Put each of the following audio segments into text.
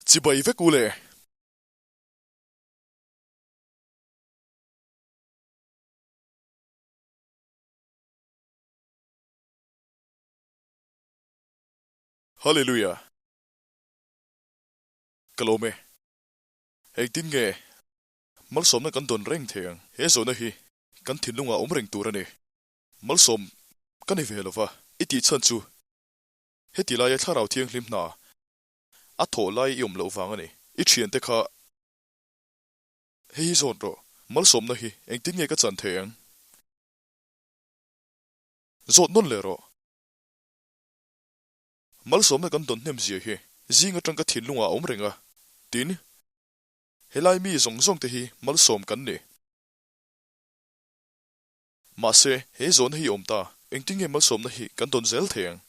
Chibai vek u le. Hallelujah! Ka lawm e. Engtin nge malsawmna kan dawn reng thei ang? He zawhna hi kan thinlungah awm reng tur a ni. Malsawm ka ni ve lo va, i tih chhan chu heti laia Thlarau Thianghlim hna a thawh lai i awm loh vang a ni. I thiante kha hei hi zawt rawh, Malsawmna hi engtin nge ka chan thei ang? Zawt nawn leh rawh. Malsawmna kan dawn hnem zia hi zing atang ka thinlungah a awm reng a, tin, helai mi zawng zawng te hi malsawm kan ni. Mahse, he zawhna hi awm ta, engtin nge malsawmna hi kan dawn zel thei ang?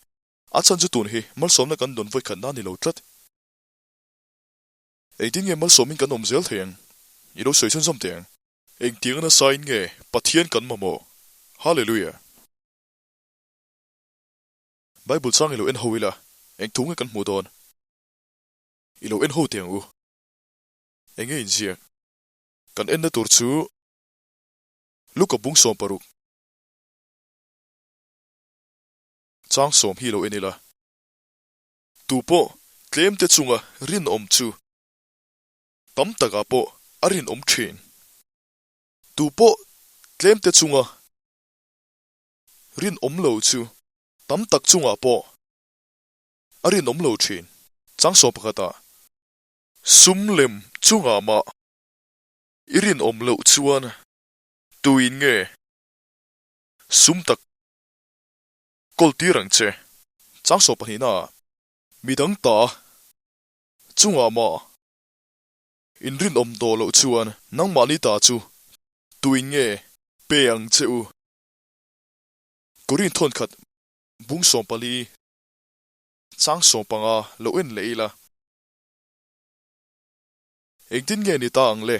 A chhan chu tun hi malsawmna kan dawn vawikhat na ni lo tlat. Engtin nge malsawmin kan awm zel thei ang? I lo sawi chhunzawm teh ang. Engtiang nasain nge Pathian kan mamawh? Hallelujah! Bible chang i lo en ho ila, eng thu nge kan hmuh dawn? I lo en ho teh ang u. Enge inziak? Kan enna tur chu Luka bung 16. Chang 10 hi lo en ila. Tu pawh tlem te chunga rinawm chu tam takah pawh a rinawm thin. Tu pawh tlem te chunga rinawm lo chu tam tak chungah pawh a rinawm lo thin. Chang 11 ah sum lem chungah mah i rinawm loh chuan tuin nge sum tak kawl tir ang che. Chang 12 na ah midang ta chungah mah in rinawm tawh loh chuan nangmahni ta chu tuin nge pe ang che u. Korin thawnkhat bung 14 chang 15 lo en leh ila. Engtin nge ni ta ang le?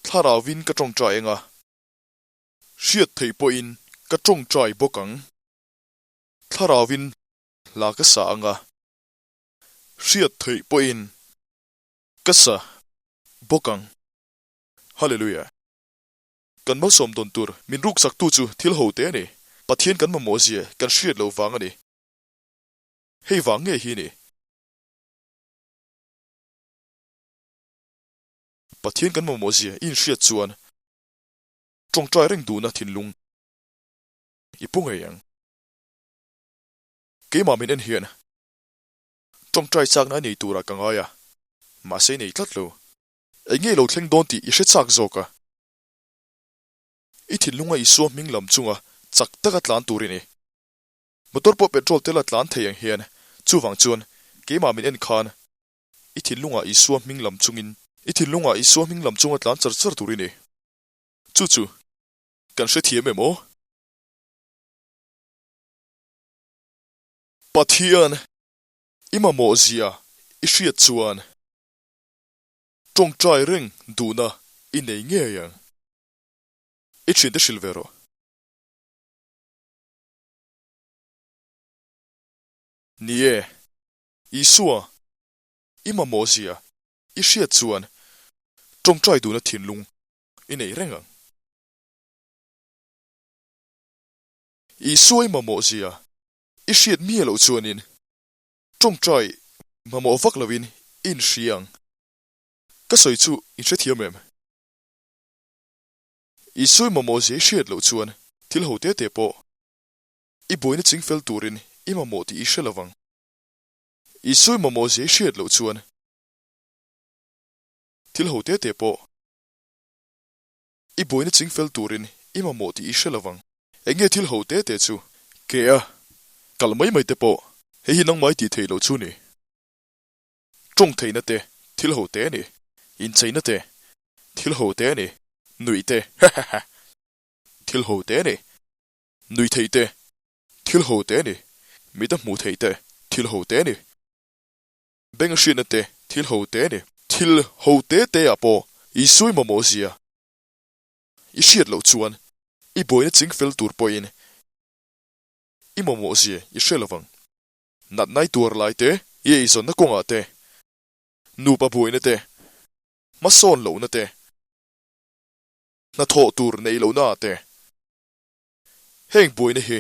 Thlarauvin ka tawngtai eng a, hriat theih pawhin ka tawngtai bawk ang. Thlarauvin hla ka sa ang a, hriat theih pawhin ka sa bawk ang. Hallelujah! Kan malsawm dawn tur min ruksak tu chu thil ho te a ni. Pathian kan mamawh zia kan hriat loh vang a ni. Hei vang nge hi ni? Pathian kan mamawh zia i inhriat chuan tawngtai reng duhna thinlung i pu ngei ang. Keimah min en hian tawngtai chakna a nei turah ka ngai a, mahse i nei tlat lo. Eng nge lo thleng dawn tih i hre chak zawk a. I thinlunga Isua hming lam chunga chak taka tlan tur i ni. Motor pawh petrol tel a tlan thei ang hian, chuvang chuan keimah min en khan i thinlungah Isua hming lam chungin i thinlungah Isua hming lam chunga tlan char char tur i ni. Chu chu kan hrethiam em aw? Pathian i mamawh zia i hriat chuan Tawngtai reng duhna i nei ngei ang. I thiante hrilh ve rawh. Ni e, Isua, i mamawh zia i hriat chuan tawngtai duhna thinlung i nei reng ang. Isua i mamawh zia i hriat miah loh chuanin tawngtai mamawh vak loin i inhria ang. Ka sawi chu in hrethiam em? I sawi mamawh zia i hriat loh chuan thil ho te te pawh i buaina ching fel turin i mamawh tih i hre lovang. I sawi mamawh zia i hriat loh chuan thil ho te te pawh i buaina ching fel turin i mamawh tih i hre lovang. Eng nge thil ho te te chu? Ke a kal mai mai te pawh hei hi nangmah i tih theih loh chu ni. Tawng theihna te thil ho te a ni, incheina te thil ho te a ni, nuih te hehehe thil ho te a ni, nui theih te thil ho te a ni, mit a hmuh theih te thil ho te a ni, beng a hriatna te thil ho te a ni. Thil ho te te ah pawh Isua i mamawh zia i hriat loh chuan i buaina ching fel tur pawhin i mamawh zia i hre lovang. Natna i tuar lai te, i eizawnna kawngah te. Nupa buaina te, hmasawn lohna te, hnathawh tur neih lohna ah te. Heng buaina hi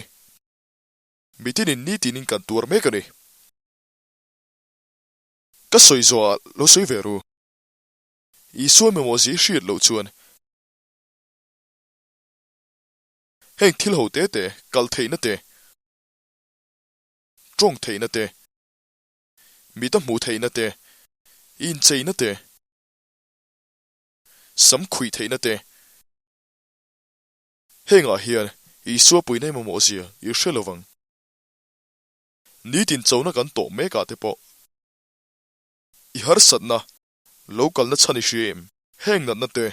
mitinin nitinin kan tuar mek a ni. Ka sawi zawhah lo sawi ve ru. Isua mamawh zi hriat loh chuan heng thil ho te te, kal theihna te, tawng theihna te, mit a hmuh theihna te, incheina te, sam khuih theihna te, hengah hian Isua puina i mamawh zia i hre lo vang. Nitin chona kan tawh mekah te pawh i harsatna lo kalna chhan i hria em? Heng natna te,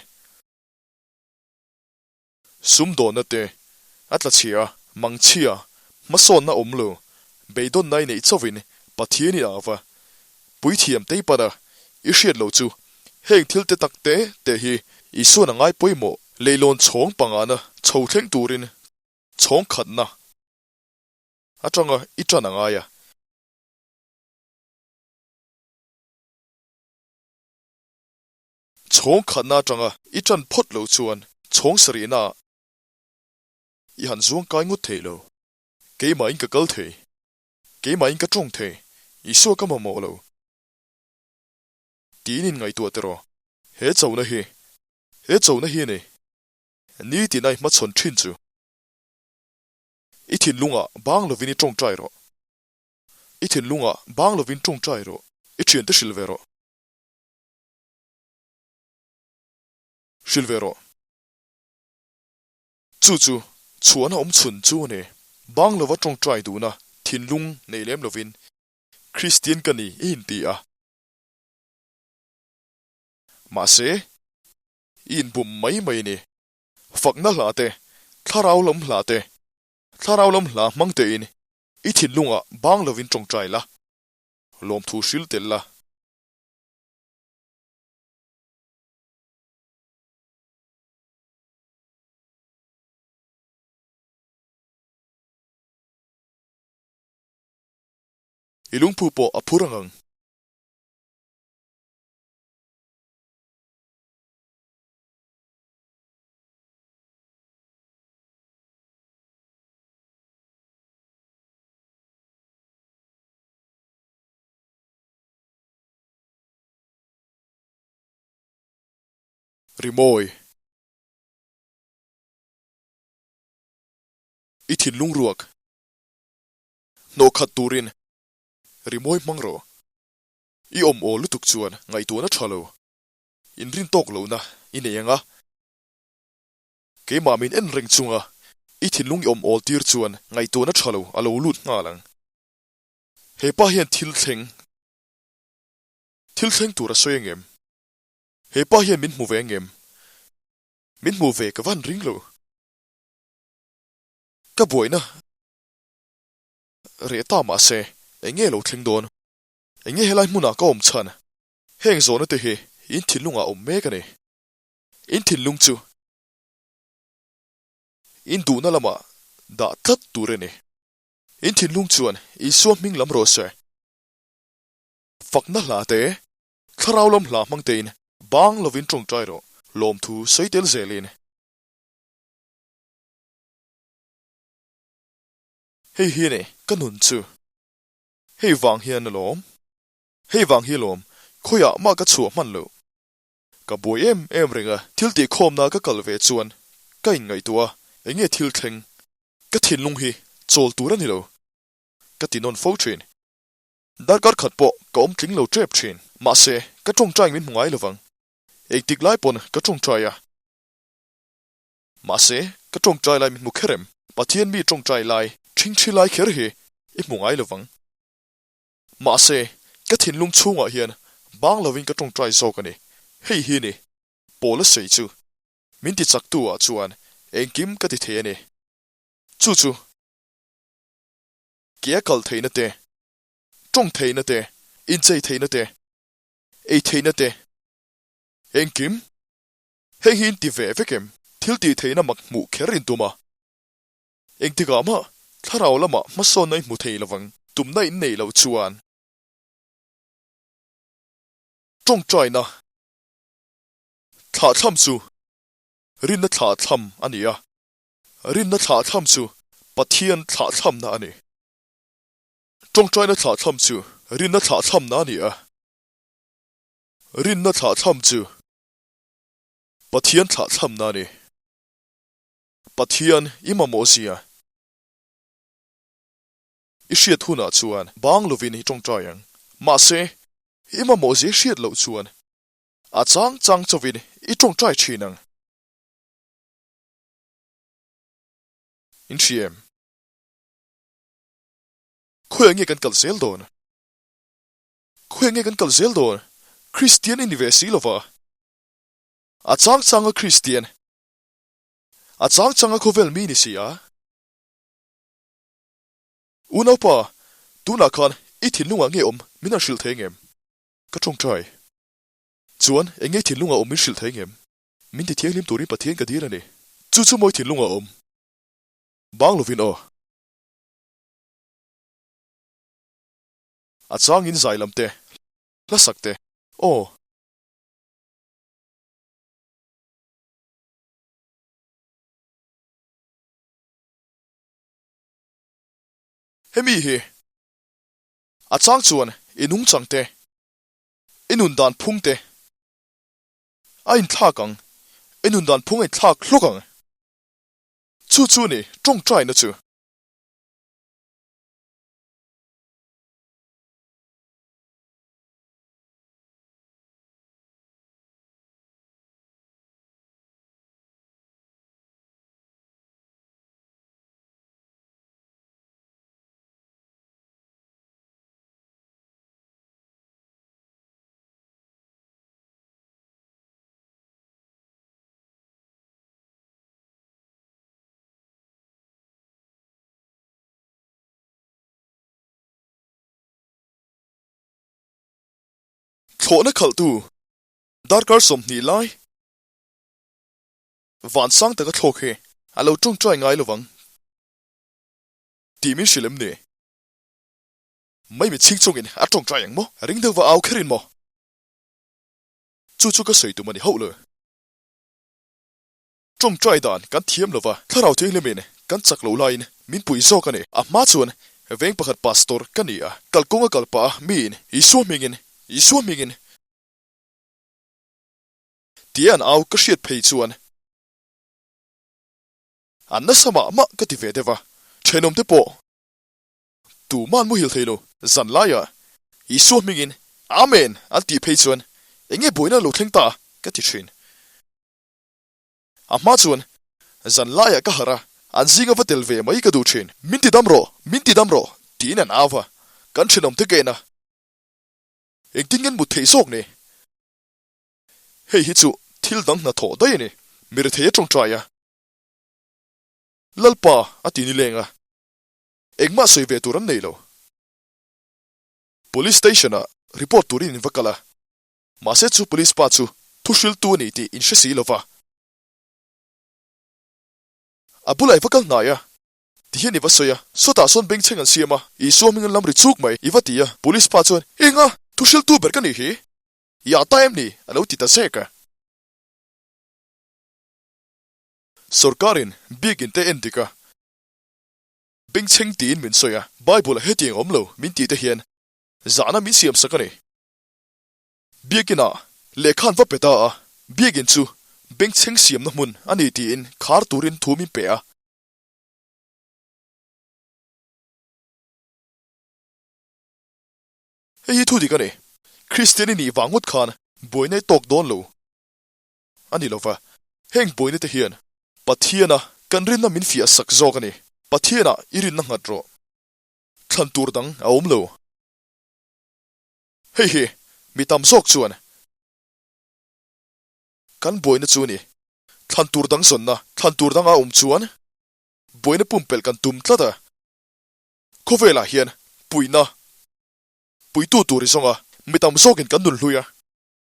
sumdawnna te, a tlachhia, mangchhia, hmasawnna awm lo, beidawnna i neih chauhin Pathian i au va, puithiam tei pana i hriat loh chu heng thil te tak te te hi Isuan a ngai pawimawh leilawn chhawng pangana chho thleng turin chhawng khatna atanga i tan a ngai a. Chhawng khatna atanga i tan phawt loh chuan chhawng sarihna ah i han zuang kai ngawt thei lo. Keimahin ka kal thei. Keimahin ka tawng thei. Isua ka mamawh lo. Tiin in ngaihtuah tiraw? He chona hi, he chona hi a ni. Nitin a i hmachhawn thin chu. I thinlungah bang lovin i tawngtai rawh. I thinlungah bang lovin tawngtai rawh. I thiante hrilh ve rawh. Hrilh ve rawh. Chu chu chhuahna awm chhun chu a ni. Bang lova tawngtai duhna thinlung nei lem lovin Kristian ka ni i inti a. Mahse, i inbum mai mai a ni. Fakna hla te, thlarau lam hla te, thlarau lam hla hmang tein i thinlungah bang lovin tawngtai la, lawmthu hrilh tel la. I lungphu pawh a phur ang ang. Rimawi. I thinlung ruak. Hnawh khat turin rimawi hmang rawh. I awm aw lutuk chuan ngaihtuahna tha lo. Inrin tawk lohna i nei ang a. Keimah min en reng chunga i thinlung i awm awl tir chuan ngaihtuahna tha lo a lo lut nghal ang. He pa hian thil thleng thil thleng tur a sawi ang em? He pa hian min hmu ve ang em? Min hmu ve ka van ring lo. Ka buaina reh ta mahse eng nge lo thleng dawn? Eng nge helai hmunah ka awm chhan? Heng zawhna te hi in thinlungah awm mek a ni. In thinlung chu in duhna lamah dah tlat tur a ni. In thinlung chuan Isua hming lam rawh se. Fakna hla te, thlarau lam hla hmang tein bang lovin tawngtai rawh, lawmthu sawi tel zelin. Hei hi a ni ka nun chu. Hei vang hian alawm. Hei vang hi alawm, khawiah mah ka chhuah hman loh. Ka buai em em reng a, thil tihkhawmna ka kal ve chuan ka inngaihtuah a, enge thil thleng? Ka thinlung hi chawl tur a ni lo, ka ti nawn fo thin. Darkar khat pawh ka awm tling lo tep thin, mahse ka tawngtai min hmu ngai lovang. Engtik lai pawn ka tawngtai a, mahse ka tawngtai lai min hmu kher em? Pathian mi tawngtai lai, thingthi lai kher hi i hmu ngai lovang. Mahse, ka thinlung chhungah hian bang lovin ka tawngtai zawk a ni. Hei hi ni, Paula sawi chu. Min ti chaktu ah chuan engkim ka ti thei a ni. Chu chu, ke a kal theihna te, tawng theihna te, inchei theihna te, ei theihna te, engkim. Heng hi in ti ve vek em? Thil tih theihna mak hmuh kher in tum a. Engtikah mah thlarau lamah hmasawnna i hmu thei lovang. Tumna in neih loh chuan. Tawngtaina thlahthlam chu rinna thlahthlam a ni a, rinna thlahthlam chu Pathian thlahthlamna a ni. Tawngtaina thlahthlam chu rinna thlahthlamna a ni a, rinna thlahthlam chu Pathian thlahthlamna a ni. Pathian i mamawh zia i hriat hunah chuan bang lovin i tawngtai ang. Mahse, i mamawh zia i hriat loh chuan a chang chang chauhin i tawngtai thin ang. In hria em? Khawiah nge kan kal zel dawn? Khawiah nge kan kal zel dawn? Kristian i ni ve si lova. A chang changa Kristian, a chang changa khawvel mi ni si a. Unaupa, tunah khan i thinlungah nge awm min han hrilh thei ngem? Ka tawngtai. Chuan eng nge i thinlungah awm min hrilh thei ngem? Min ti thianghlim turin Pathian ka dil a ni. Chu chu mawi thinlungah awm. Bang lovin aw. A changin zai lam te, hlasak te, aw. Hemi hi a chang chuan i nungchang te, i nun dan phung te a inthlak ang, i nun dan phung a inthlak hlawk ang. Chu chu ni tawngtaina chu. Thlawhna khalhtu darkar 20 lai vansang taka thlawk hi a lo tawngtai ngai lovang tih min hrilh em ni? Mai mi chhing chungin a tawngtai ang maw? Ring deuhva au kherin maw? Chu chu ka sawi tum a ni hauh lo. Tawngtai dan kan thiam lova, Thlarau Thianghlimin kan chak lo laiin min pui zawk a ni. A hma chuan veng pakhat pastor ka ni a, kalkawng a kal pah a, miin Isua hmingin, Isua hmingin tia an au ka hriat phei chuan an nasa mah mah ka ti ve deuh a, thenawmte pawh tuman muhil thei lo. Zan laiah Isua hmingin Amen an tih phei chuan eng nge buaina lo thleng ta ka ti thin. A hma chuan zan laiah ka harh a, an zinga va tel ve mai ka duh thin. Min ti dam rawh, min ti dam rawh tiin an au a, kan thenawm te ka en a, engtin nge an mut theih zawk ni? Hei hi chu thil dang hnathawh daih a ni, mi rethei a tawngtai a, Lalpa a ti nileng a, engmah sawi ve tur an nei lo. Police station ah report turin in va kal a, mahse chu police pa chu thu hriltu a ni tih in hre si lova. A bulah i va kal hnai a, ti hian i va sawi a, sawtah sawn bengchheng an siam a, Isua hming an lam ri chuk mai i va ti a, police pa chuan, Enga, thu hriltu ber ka nih hi, i ah ta em ni? a lo ti ta zek a. Sorkarin biakin te en dik a, bengchheng tiin min sawi a, Bible-ah hetiang awm lo min tih te hian zahna min siam sak a ni. Biakinah lehkha an va pe ta a, biakin chu bengchheng siamna hmun a ni tiin khar turin thu min pe a. Hei hi thu dik a ni. Kristian i nih vang ngawt khan buaina i tawk dawn lo a ni lova. Heng buaina te hian Pathiana kan rinna min fiah sak zawk a ni. Pathianah i rinna nghat rawh. Thlan tur dang a awm lo. Hei hi mi tam zawk chuan kan buaina chu a ni. Thlan tur dang zawnna, thlan tur danga awm chuan buaina pumpelh kan tum tlat a. Khawvelah hian puihna, puitu tur i zawng a, mi tam zawkin kan nun hlui a,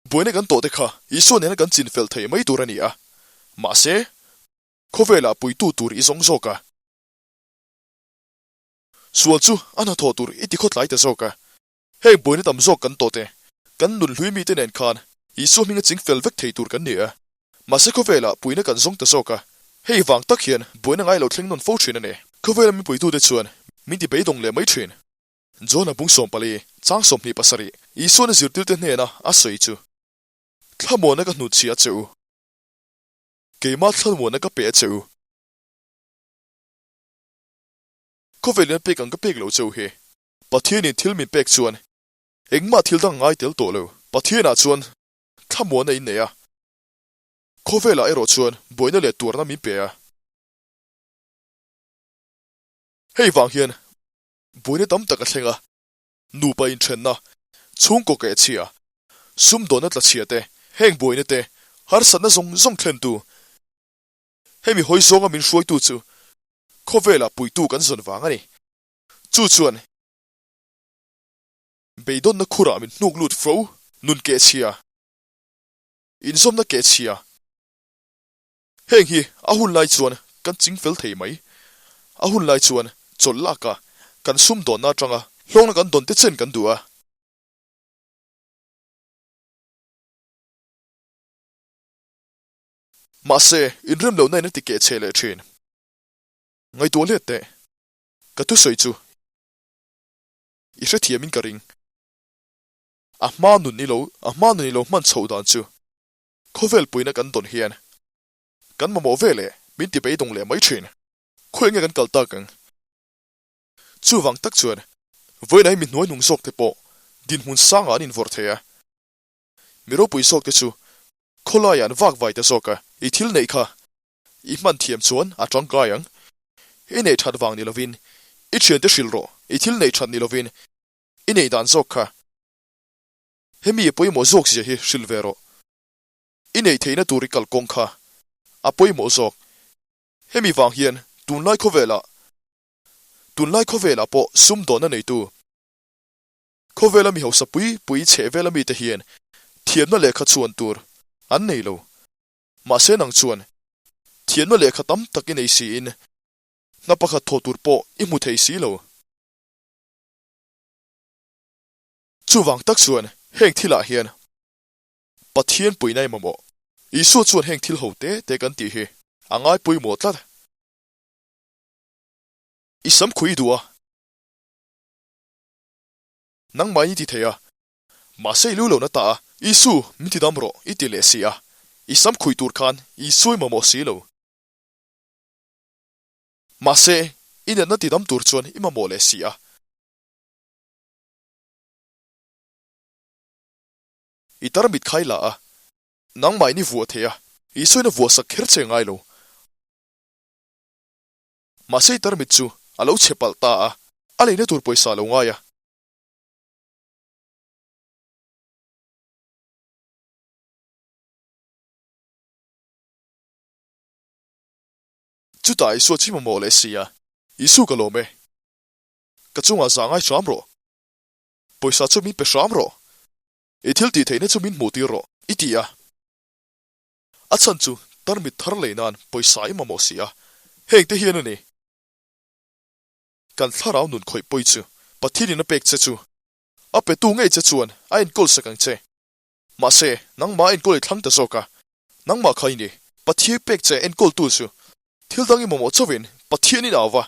buaina kan tawhte kha Isua nena kan chinfel thei mai tur a ni a. Mahse, khawvelah puitu tur i zawng zawk a. Sual chu a hnathawh tur i tikhawtlai ta zawk a. Heng buaina tam zawk kan tawhte. Kan nunhlui mite nen khan Isua hminga ching fel vek thei tur kan ni a. Mahse khawvelah puihna kan zawng ta zawk a, hei vang tak hian buaina ngai lo thleng nawn fo thin a ni. Khawvela min puitute chuan min ti beidawng leh mai thin. John-a bung 14, chang 27, Isuan a zirtirte hnena a sawi chu, Thlamuanna ka hnutchhiah a che u. Keimah thlamuanna ka pe a che u. Khawvelin a pek ang ka pek lo che u hi. Pathianin thil min pek chuan engmah thil dang ngai tel tawh lo. Pathianah chuan thlamuanna in nei a, khawvelah erawh chuan buaina leh tuarna min pe a. Hei vang hian buaina tam tak a thleng a, nupa inthenna, chhungkaw keh chhia, sumdawnna tla chhia te, heng buaina te, harsatna zawng zawng thlentu, hemi hawi zawnga min hruaitu chu khawvelah puitu kan zawn vang a ni. Chu chuan beidawnna khurah min hnuk lut fo, nun keh chhia, inzawmna keh chhia. Heng hi a hun lai chuan kan ching fel thei mai. A hun lai chuan chawlh lak a, kan sumdawnna atanga hlawkna kan dawn te chen kan duh a. Mahse, inrem lohna in a ti keh chhe leh thin. Ngaihtuah let teh. Ka thusawi chu i hrethiam in ka ring. A hma nun i lo, a hma nun i lo hman chhoh dan chu Khawvel puina kan dawn hian kan mamawh ve leh min ti beidawng leh mai thin. Khawi nge kan kal tak ang? Chuvang tak chuan vawiin ah hi mi hnuai hnung zawk te pawh dinhmun sangah an invawrh thei a. Mi ropui zawk te chu khawlaiah an vak vai ta zawk a. I thil neih kha i hman thiam chuan a tangkai ang. I neih that vang ni lovin i thiante hrilh rawh. I thil neih that ni lovin i neih dan zawk kha. Hemi a pawimawh zawk zia hi hrilh ve rawh. I neih theihna tur i kal kawng kha a pawimawh zawk. Hemi vang hian tunlai khawvelah tunlai khawvelah pawh sumdawnna neitu, khawvela mi hausa pui pui chheh vela mite hian thiamna lehkha chuan tur an nei lo. Mahse nang chuan thiamna lehkha tam tak i nei siin hna pakhat thawh tur pawh i hmu thei si lo. Chuvang tak chuan heng thilah hian Pathian puina i mamawh. Isua chuan heng thil ho te te kan tih hi a ngai pawimawh tlat. I sam khui i duh a, nangmah in i ti thei a, mahse i lu lo na ta a, Isu min ti dam rawh i ti leh si a, i sam khui tur khan Isua i mamawh si lo. Mahse i natna ti dam tur chuan i mamawh leh si a. I tarmit kha i la a, nangmah in i vuah thei a, Isuain a vuah sak kher che ngai lo. Mahse i tarmit chu a lo chhe palh ta a, a leina tur pawisa a lo ngai a. Chutah Isua chu i mamawh leh si a, Isu ka lawm e. Ka chungah zah ngai hram rawh. Pawisa chu min pe hram rawh. I thil tih theihna chu min hmuh tir rawh, i ti a. A chhan chu tarmit thar lei nan pawisa i mamawh si a, heng te hian a ni. Kan thlarau nun khawih pawi chu Pathianin a pek che chu a petu ngei che chuan a enkawl sak ang che. Mahse, nangmah a enkawl i thlang ta zawk a, nangmah kha i ni. Pathian pek che enkawltu chu thil dang i mamawh chauhin Pathianin a au va,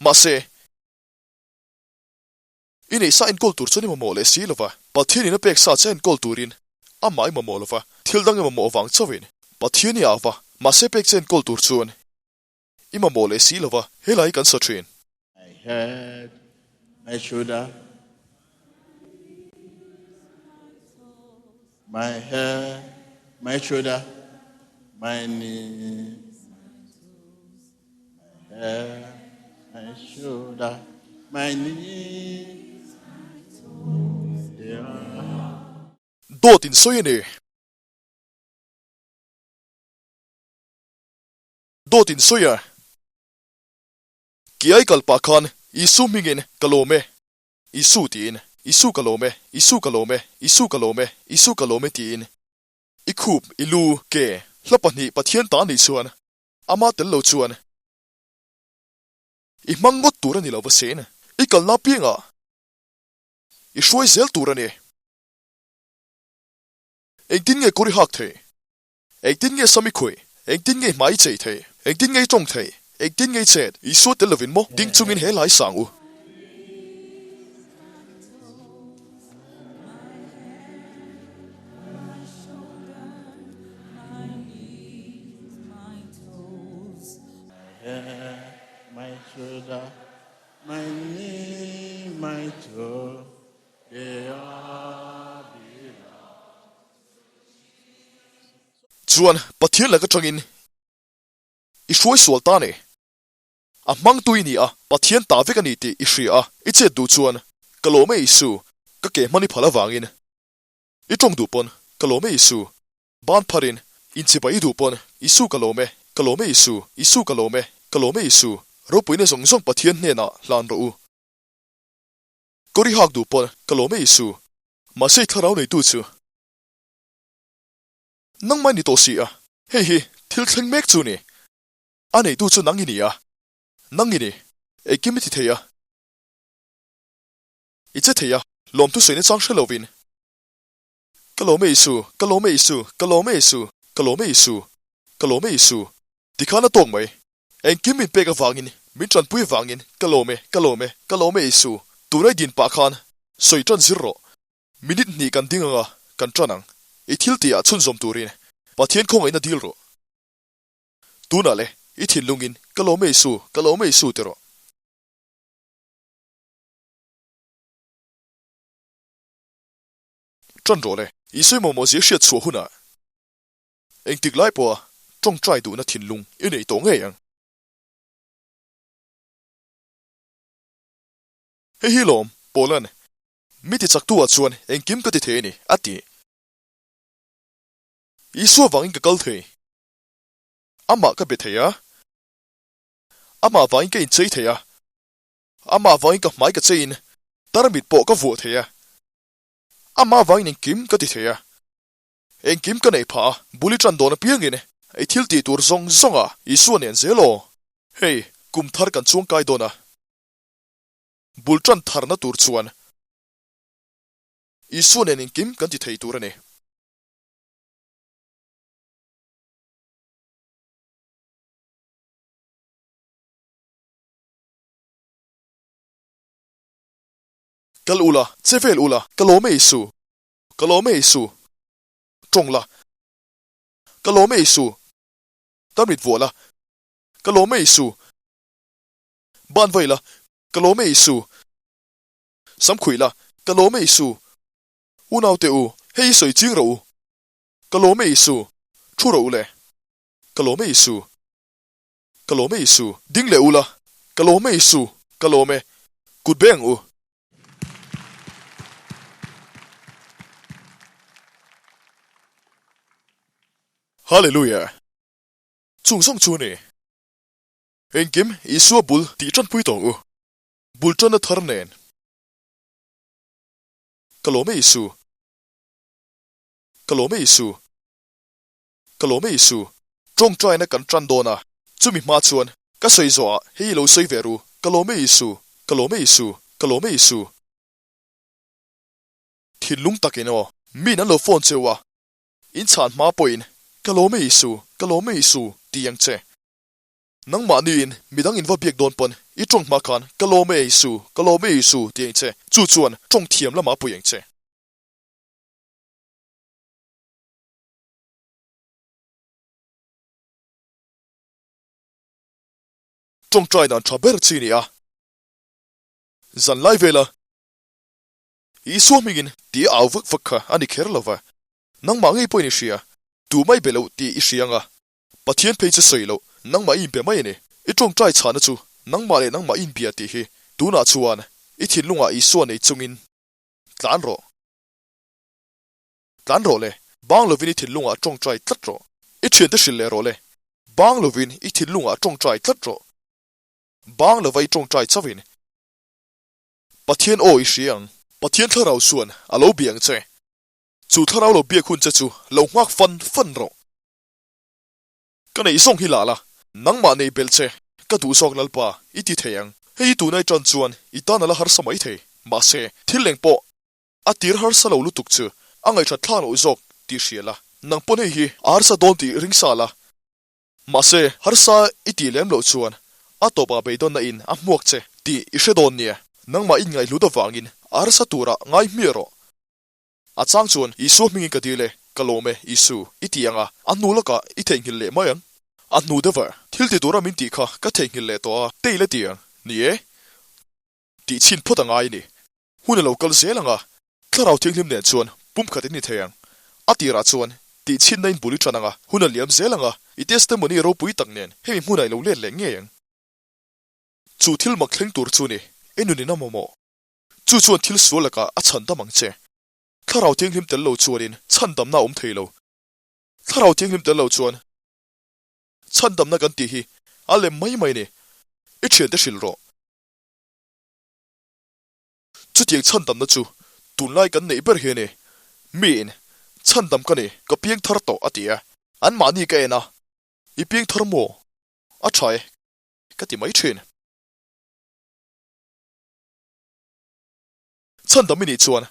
mahse, I neih sa enkawl tur chuan i mamawh leh si lova, Pathianin a pek sa che enkawl turin amah i mamawh lova, thil dang i mamawh vang chauhin Pathian i au va, mahse pek che enkawl tur chuan i mamawh leh si lova, helai hi kan sa thin. My head, my shoulder, my head, my shoulder, my knee, my head, my shoulder, my knees, my toes, they are. Dawt in sawi a ni. Dawt in sawi a. Kiai kal pah khan Isu hmingin ka lawm e. Isu tiin, Isu ka lawm e, Isu ka lawm e, Isu ka lawm e, Isu ka lawm e tiin i khup, i lu, ke, hla pahnih Pathian ta nih chuan Ama tel lo chuan i hmang ngawt tur a ni lo va sin, i kalna piangah i hruai zel tur a ni. Engtin nge kawr i hak theih? Engtin nge sam i khawih? Engtin nge i hmai i chei theih? Engtin nge i tawng theih? Engtin nge i chet? Isua tel lovin maw ding chungin he lai sang u. My head, my shoulder, my knee, my toe, they all belong. Chuan Pathian laka tangin i hruai sual ta ni. A hmangtu i ni a, Pathian ta vek a ni tih i hria a, i chet duh chuan ka lawm e Isu, ka ke hman i phal avangin i tawng duh pawn ka lawm e Isu, ban pharin inchibai i duh pawn Isu ka lawm e, ka lawm e Isu, Isu ka lawm e, ka lawm e Isu, ropuina zawng zawng Pathian hnenah hlan rawh u. Kawr i hak duh pawn ka lawm e Isu, mahse i thlarau neitu chu. Nangmah ni tawh si a, hei hi thil thleng mek chu ni. A neitu chu nang i ni a, nang i ni, engkim i ti thei a, i che thei a, lawmthu sawi nachang hre lovin, Ka lawm e Isu, ka lawm e Isu, ka lawm e Isu, ka lawm e Isu, ka lawm e Isu, tikhan a tawk mai. Engkim min pek avangin, min tanpui avangin, ka lawm e, ka lawm e, ka lawm e Isu, tunai din pah khan sawi tan zir rawh. Minute hnih kan ding anga kan tan ang. I thil tihah chhunzawm turin Pathian khawngaihna dil rawh. Tunah le, i thinlungin, Ka lawm e Isu, ka lawm e Isu ti rawh. Tan rawh le, Isua mawmawh zia hriat chhuah hunah engtik lai pawha tawngtai duhna thinlung i nei tawh ngei ang. Hei hi lawm, Paula'n Mi ti chaktu ah chuan engkim ka ti thei a ni, a ti. Isua vangin ka kal thei. Amah ka be thei a. Amah vangin ka inchei thei a. Amah vangin ka hmai ka cheiin tarmit pawh ka vuah thei a. Amah vangin engkim ka ti thei a. Engkim ka neih phah a, bul i ṭan dawn apiangin ei thil tih tur zawng zawng ah Isua nen zel aw. Hei, kum thar kan chuangkai dawn a. Bul tan tharna tur chuan Isua nen engkim kan ti thei tur a ni. Kal ula, che vel ula, ka lawm e Isu, ka lawm e Isu, tawng la, ka lawm e Isu, tarmit vuah la, ka lawm e Isu. Ban vai la, ka lawm e Isu. Sam khuih la, ka lawm e Isu. Unau te u, hei i sawi ching rawh u. Ka lawm e Isu. Thu rawh u le. Ka lawm e Isu. Ka lawm e Isu. Ding leh u la, ka lawm e Isu. Ka lawm e. Kut beng u. Hallelujah! Chung zawng chu a ni. Engkim Isua bul tih tanpui tawh u. Bul tanna thar nen. Ka lawm e Isu. Ka lawm e Isu. Ka lawm e Isu. Tawngtaina kan tan dawn a, chumi hma chuan ka sawi zawhah hei i lo sawi ve ru. Ka lawm e Isu. Ka lawm e Isu. Ka lawm e Isu. Thinlung takin aw. Min an lo phone cheu a. In chhan hma pawhin ka lawm e Isu. Ka lawm e Isu ti ang che. Nangmahniin midang in va biak dawn pawn i tawng hma khan ka lawm e Isu, ka lawm e Isu ti ang che, chu chuan tawng thiam lamah pui ang che. Tawngtai dan tha ber chi ni a, zan lai vela Isua hmingin ti a au vak vak kha a ni kher lo va, nangmah ngei pawhin i hria, tumah i be loh tih i hria anga Pathian phei chu sawi loh, nangmah i inpe mai a ni. I tawngtai chhahna chu nangmah leh nangmah i inbia tih hi tunah chuan i thinlungah Isua nei chungin tlan rawh. Tlan rawh le, bang lovin i thinlungah tawngtai tlat rawh. I thiante hrilh leh rawh le, bang lovin i thinlungah tawngtai tlat rawh. Bang lova i tawngtai chauhin Pathian aw i hria ang. Pathian thlarau chuan a lo bia ang che. Chu thlarau lo biak hun che chu lo nghak fan fan rawh. Ka neih zawng hi lah la, nangmah nei belh che, ka duh zawk Lalpa, i ti thei ang. Hei i tunai tan chuan i tan a la harsa mai thei. Mahse, thil leng pawh a tir harsa lo lutuk chu a ngaihṭhat thlang loh zawk tih hria la. Nang pawn hei hi a harsa dawn tih ring sa la. Mahse, harsa i tih lem loh chuan a tawpah beidawnna in a hmuak che tih i hre dawn nia. Nangmah i ngaihhlut avangin a harsa turah ngai hmiah rawh. A chang chuan Isua hmingin ka dil e, ka lawm e, Isu, i ti ang a, a hnu lawkah i theihnghilh leh mai ang. A hnu deuhah, thil ti tura min tih kha ka theihnghilh leh tawh a, te i la ti ang. Ni e, tih chhin phawt a ngai a ni. Hun a lo kal zel ang a, Thlarau Thianghlim nen chuan pumkhat in ni thei ang. A tirah chuan tih chhinna in bul i tan ang a, hun a liam zel ang a, i testimony ropui tak nen hemi hmunah i lo let leh ngei ang. Chu thil mak thleng tur chu ni, i nunin a mamawh. Chu chuan thil sual lakah a chhandam ang che. Thlarau Thianghlim tel lo chuanin chhandamna a awm thei lo. Thlarau Thianghlim tel lo chuan chhandamna kan tih hi a lem mai mai ni. I thiante hrilh rawh. Chutiang chhandamna chu tunlai kan neih ber hi a ni. Miin, Chhandam ka ni, ka piang thar tawh a ti a. Anmahni ka en a, I piang thar maw? A tha e, ka ti mai thin. Chhandam i nih chuan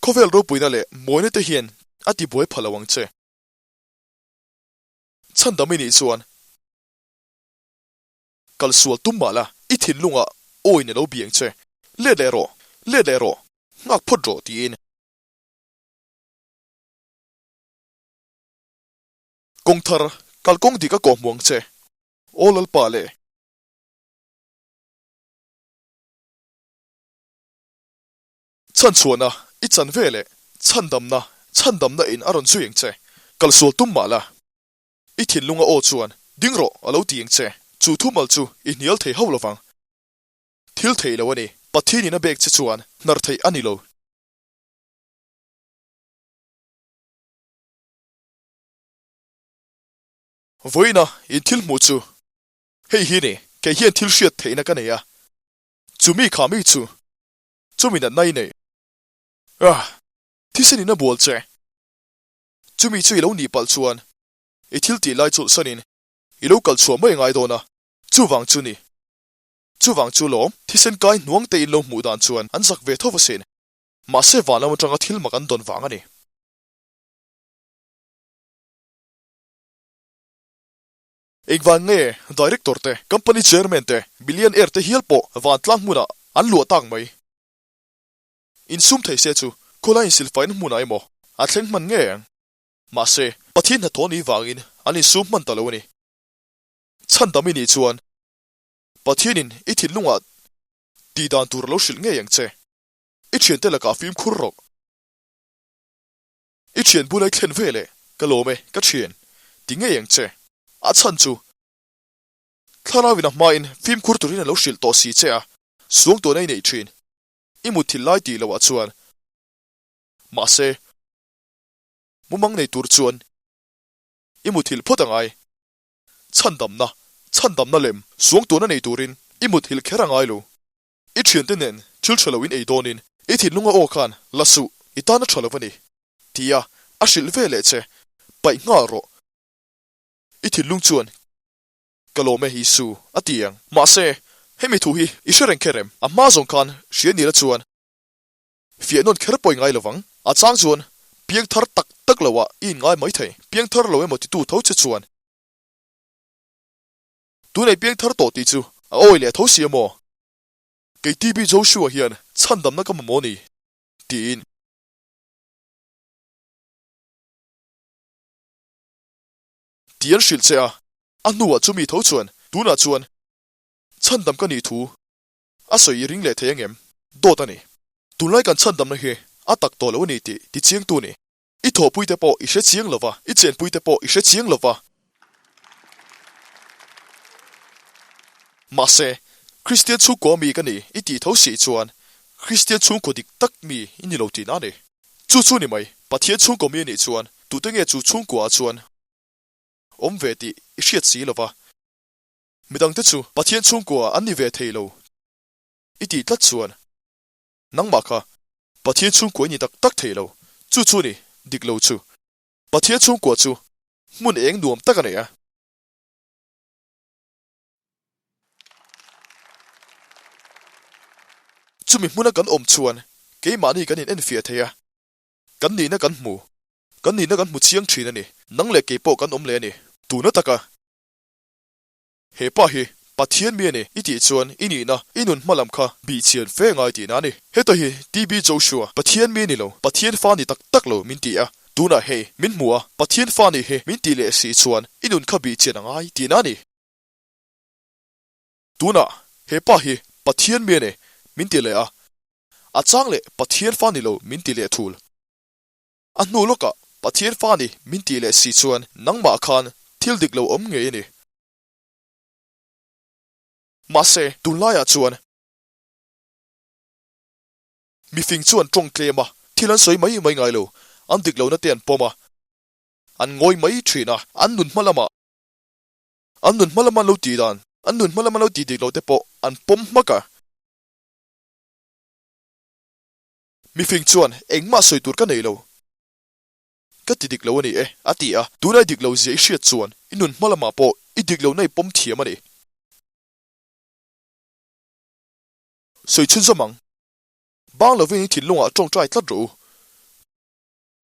khawvel ropuina leh mawina te hian a ti buai pha lo ang che. Chhandam i nih chuan kal sual tum mah la, i thinlungah awin a lo biang che. Let leh rawh, let leh rawh, nghak phawt rawh tiin. Kawng thar, kalkawng dik a kawhhmuh ang che, Aw Lalpa le. Chhanchhuahna i chan ve leh chhandamna, chhandamna in a rawn zui ang che. Kalsual tum mah la, i thinlunga aw chuan ding rawh a lo ti ang che. Chu thumal chu i hnial thei hauh lovang. Thil thei lo a ni. Pathian in a bek che chuan hnar theih a ni lo. Vawiina in thil hmuh chu hei hi ni, kei hian thil hriat theihna ka nei a. Chumi kha mi chu chumi natna i nei a, thisen in a bual che. Chumi chu i lo nih palh chuan i thil tih lai chawlhsanin i lo kal chhuah mai ngai dawn a, chuvang chu ni. Chuvang chu lawm, thisen kai hnuang te in lo hmuh dan chuan an zak ve tho asin. Mahse van lam atanga thil mak an dawn vang a ni. Engvang nge Director te, Company Chairman te, Billionaire te hial pawh vantlang hmunah an luah tak mai? Insum thei se chu khawlai insilfaina hmunah emaw a thleng hman ngei ang. Mahse, Pathian hnathawh ni vangin an insum hman ta lo a ni. Chhandam i nih chuan Pathianin i thinlungah tih dan tur a lo hrilh ngei ang che. I thiante lakah fimkhur rawh. I thian bula i thlen ve leh ka lawm e, ka thian, ti ngei ang che. A chhan chu Thlarau in a hmain fimkhur turin a lo hrilh tawh si che a, suang tuahna i neih thin. I mutthilh lai tih loh ah chuan. Mahse, mumang nei tur chuan i mutthilh phawt a ngai. Chhandamna, chhandamna lem, suang tuahna nei turin i mutthilh kher a ngai lo. I thiante nen thil tha lo in ei dawnin i thinlunga aw khan la suh, i tan a tha lo a ni, tia a hrilh ve leh che, paih nghal rawh. I thinlung chuan ka lawm e Isu a ti ang. Mahse, hemi thu hi i hre reng kher em? A hma zawng khan hria nila chuan fiah nawn kher pawh i ngai lovang. A chang chuan piang thar tak tak lo ah i inngai mai thei. Piang thar lo emaw titu tho che chuan Tunei piang thar tawh tih chu a awi leh tho si a maw? Kei TB Joshua hian chhandamna ka mamawh ni? tiin. Ti an hrilh che a, a hnuah chumi tho chuan tunah chuan chhandam ka nih thu a sawi i ring leh thei angem? Dawt a ni. Tunlai kan chhandamna hi a tak tawh lo a ni tih ti chiangtu ni. I thawhpuite pawh i hre chiang lo va, i chenpuite pawh i hre chiang lo va. Mahse, Kristian chhungkua mi ka ni i tih tho si chuan Kristian chhungkaw dik tak mi i ni lo tihna a ni. Chu chu ni mai, Pathian chhungkaw mi a nih chuan tute nge chu chhungkuaah chuan awm ve tih i hriat si lo va. Midangte chu Pathian chhungkua an ni ve thei lo i tih tlat chuan Nangmah kha Pathian chhungkua i ni tak tak thei lo, chu chu ni dik lo chu. Pathian chhungkua chu hmun eng nuam tak a nei a. Chumi hmuna kan awm chuan keimahni kan in enfiah thei a, kan nihna kan hmu. Kan nihna kan hmu chiang thin a ni. Nang leh kei pawh kan awm leh a ni. Tuna taka he pa hi Pathian mi a ni i tih chuan i nihna, i nun hma lam kha bih chian fe ngai tihna a ni. Heta hi TB Joshua, Pathian mi a ni lo, Pathian fa ni tak tak lo min ti a. Tunah hei min hmu a, Pathian fa nih hi min tih leh si chuan i nun kha bih chian a ngai tihna a ni. Tunah he pa hi Pathian mi a ni min ti leh a, a chang leh Pathian fa ni lo min ti leh thul. A hnu lawkah Pathian fa ni min tih leh si chuan nangmah khan thil dik lo awm ngei a ni. Mahse, tunlaiah chuan mifing chuan tawng tlem a, thil an sawi mai mai ngai lo, an dik lohna te an pawm a, an ngawi mai thin a, an nun hma lamah an nun hma lama an lo tih dan, an nun hma lama an lo tih dik loh te pawh an pawm hmak a. Mifing chuan, Engmah sawi tur ka nei lo. Ka ti dik lo a ni e, a ti a. Tuna i dik lo zia i hriat chuan i nun hma lamah pawh i dik lohna i pawm thiam a ni. Sawi chhunzawm ang. Bang lovin i thinlungah tawngtai tlat rawh u.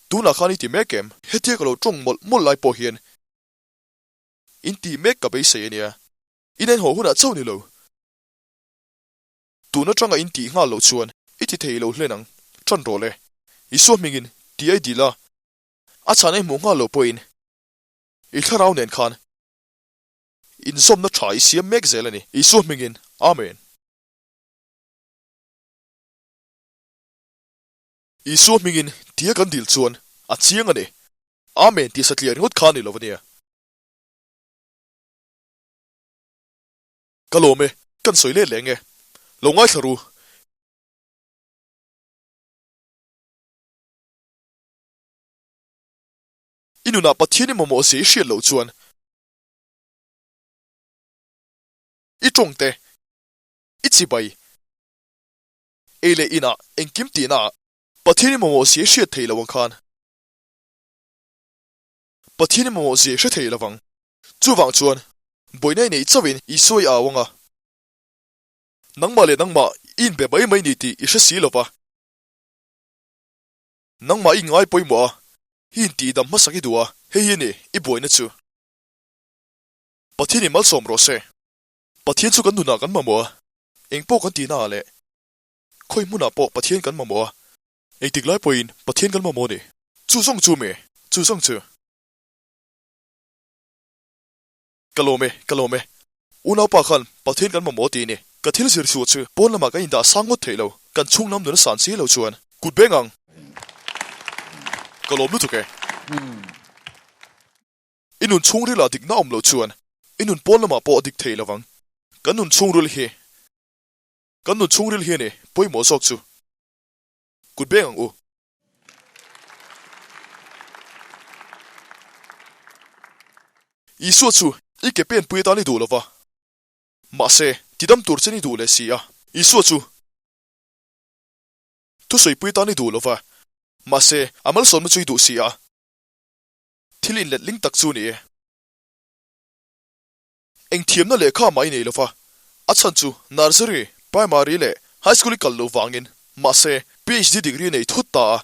Tunah khan i ti mek em? Hetia ka lo tawng mawlh mawlh lai pawh hian in ti mek ka beisei a nia. In en haw hunah chauh ni lo. Tun atanga in tih nghal loh chuan i ti thei lo hlen ang, ṭan rawh le. Isua hmingin ti a i dil a, a chhan a i hmuh nghal loh pawhin i thlarau nen khan inzawmna ṭha i siam mek zel a ni. Isua hmingin, Amen. Isua hmingin tia kan dil chuan a chiang a ni. Amen tih satliah ringawt kha a ni lo a nia. Ka lawm e, kan sawi let leh nge? Lo ngaithla ru. I nunah Pathian i mamawh zia i hriat loh chuan i tawng te, i chibai, ei leh inah engkim tihna ah Pathian i mamawh zia i hriat theih loh ang khan Pathian i mamawh zia i hre thei lovang. Chuvang chuan, buaina i neih chauhin Isua i au ang a. Nangmah leh nangmah i inbe mai mai ni tih i hre si lo va. Nangmah i ngai pawimawh a, i intihdam hmasak i duh a, hei hi a ni i buaina chu. Pathian i malsawm rawh se. Pathian chu kan nunah kan mamawh a, engpawh kan tihna ah leh khawi hmunah pawh Pathian kan mamawh a, engtik lai pawhin Pathian kan mamawh a ni. Chu zawng chu mi? Chu zawng chu. Ka lawm e, ka lawm e. Unaupa khan Pathian kan mamawh tih ni. Ka thil zir chhuah chu pawn lamah kan indah sang ngawt theih lo. Kan chhung lam nun a san si lo chuan kut beng ang. Ka lawm lutuk e. I nun chhungril ah dikna awm loh chuan i nun pawn lamah pawh a dik thei lovang. Kan nun chhungril hi kan nun chhungril hi a ni pawimawh zawk chu. Kut beng ang u. Isua chu i ke penpui atan i duh lo va, mahse, tidam tur chen i duh leh si a. Isua chu thusawi atan i duh lo va, mahse, a malsawmna chu i duh si a. Thil inletling tak chu ni e. Eng thiamna lehkha mah i nei lo va, a chhan chu nursery, primary leh high school i kal loh vangin, mahse PhD degree nei thut ta a,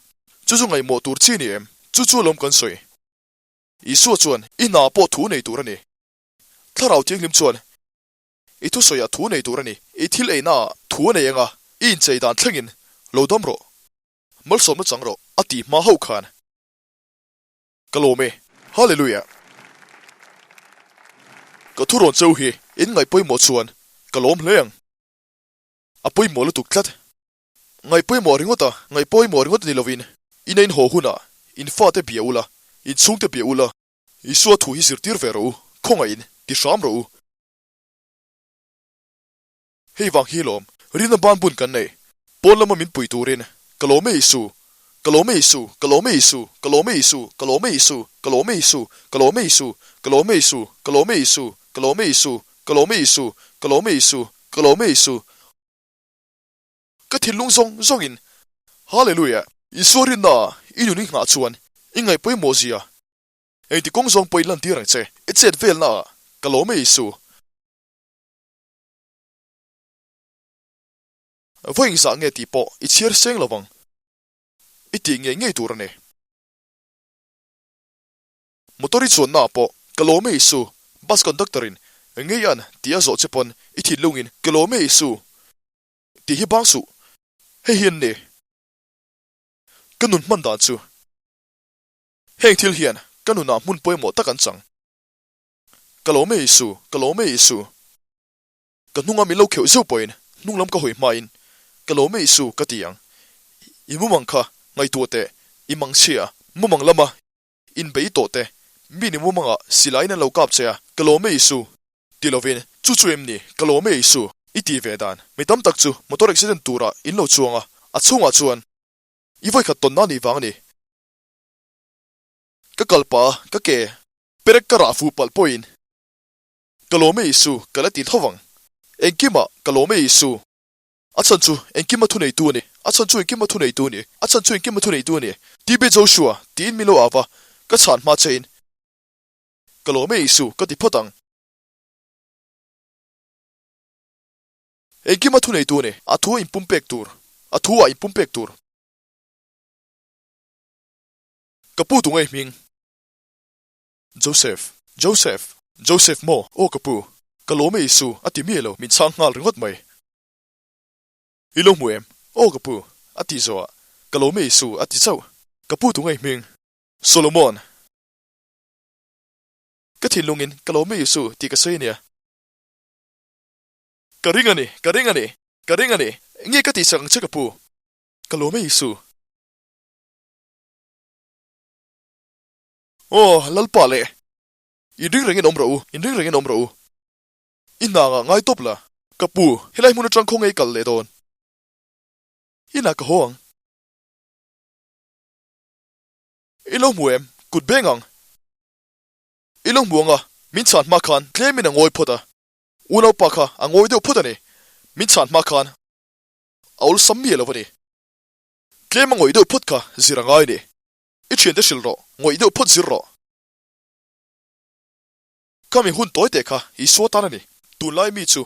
chu chu ngaihmawh tur chi ni em? Chu chu alawm kan sawi. Isua chuan i hna pawh thu nei tur a ni. Thlarau Thianghlim chuan i thusawiah thu nei tur a ni. I thil einaah thu a nei anga i inchei dan thlengin lo dam rawh, malsawmna chang rawh a tih hma hauh khan. Ka lawm e. Hallelujah! Ka thu rawn cheu hi in ngaih pawimawh chuan ka lawm hle ang. A pawimawh lutuk tlat. Ngaih pawimawh ringawt a, ngaih pawimawh ringawt ni lovin in a in haw hunah in fate bia ula, in chhungte bia ula, Isua thu hi zirtir ve rawh u, khawngaihin ti hram rawh u. Hei vang hi lawm, rinna ban bun kan nei. Pawn lama min pui turin, Ka lawm e Isu, ka lawm e Isu, ka lawm e Isu, ka lawm e Isu, ka lawm e Isu, ka lawm e Isu, ka lawm e Isu, ka lawm e Isu, ka lawm e Isu, ka lawm e Isu, ka lawm e Isu, ka lawm e Isu, ka lawm e Isu. Ka thinlung zawng zawngin Hallelujah! Isua rinna ah i nun i nghah chuan i ngaih pawimawh zia engti kawng zawng pawh i lantir ang che. I chet velna ah ka lawm e Isu. Vawi engzah nge tih pawh i chhiar seng lovang. I tih ngei ngei tur a ni. Motor i chuanna ah pawh ka lawm e Isu, bus conductor in ngei an tih a zawh che pawn i thinlungin ka lawm e Isu tih hi bang suh. Hei hi an ni. Ka nun hman dan chu. Heng thil hian ka nunah hmun pawimawh tak an chang. Ka lawm e Isu, ka lawm e Isu. Ka hnunga min lo kheuh zeuh pawhin hnung lam ka hawi hmain ka lawm e Isu ka ti ang. I mumang kha ngaihtuah teh, i mang chhia, mumang lama inbei tawh te, mi ni mumangah silaiin an lo kap che a, ka lawm e Isu ti lovin chu chu em ni ka lawm e Isu i ti ve dan. Mi tam tak chu motor accident turah in lo chuang a, a chhungah chuan i vawikhat tawnna nih vang a ni. Ka kal pah a, ka ke perek ka rah fuh palh pawhin Ka lawm e Isu, ka la ti tho vang. Engkimah ka lawm e Isu. A chhan chu engkima thuneitu a ni, a chhan chu engkima thuneitu a ni, a chhan chu engkima thuneitu a ni. TB Joshua, tiin min lo au va, ka chhan hma chein. Ka lawm e Isu, ka ti phawt ang. Engkima thuneitu a ni, a thu a inpumpek tur, a thu ah inpumpek tur. Ka pu tunge hming? Joseph, Joseph, Joseph maw? Aw ka pu, ka lawm e Isu, a ti miah lo, min chhang nghal ringawt mai. I lo hmu em? Aw ka pu, a ti zawh ah, ka lawm e Isu, a ti chauh. Ka pu tunge hming? Solomon. Ka thinlungin ka lawm e Isu tih ka sawi ania. Ka ring a ni, ka ring a ni, ka ring a ni, nge ka tihsak ang che ka pu? Ka lawm e Isu. Aw, Lalpa leh! Inring rengin awm rawh u, inring rengin awm rawh u. I hna ngah ngai tawp la. Ka pu, helai hmun atang khaw ngei kal leh dawn. Inah ka haw ang. I lo hmu em? Kut beng ang. I lo hmu ang a, min chhan hma khan tlemin a ngawi phawt a. Unaupa kha a ngawi deuh phawt a ni. Min chhan hma khan a awlsam miah lo a ni. Tlem a ngawih deuh phawt kha zir a ngai a ni. I thiante hrilh rawh, ngawih deuh phawt zir rawh. Khami hun tawi teh kha Isua tan a ni. Tunlai mi chu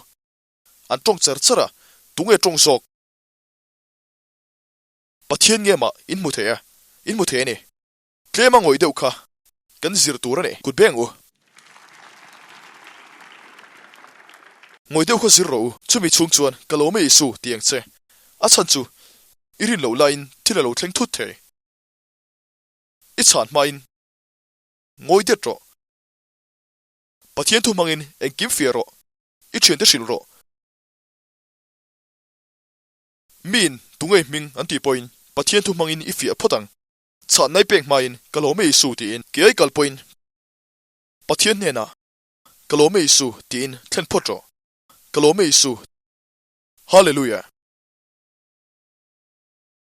an tawng char char a, tunge tawng zawk? Pathian nge mah in hmu thei a, in hmu thei a ni. Tlema ngawih deuh kha kan zir tur a ni. Kut beng u. Ngawih deuh kha zir rawh u. Chumi chhung chuan ka lawm e Isu ti ang che. A chhan chu i rin loh laiin thil a lo thleng thut thei. I chhan hmain ngawi det rawh. Pathian thu hmangin engkim fiah rawh. I thiante hrilh rawh. Miin tunge hming an tih pawhin Pathian thu hmangin i fiah phawt ang. Chhanna i pek hmain ka lawm e Isu tiin kei kal pawhin Pathian hnenah ka lawm e Isu tiin thlen phawt rawh. Ka lawm e Isu. Hallelujah.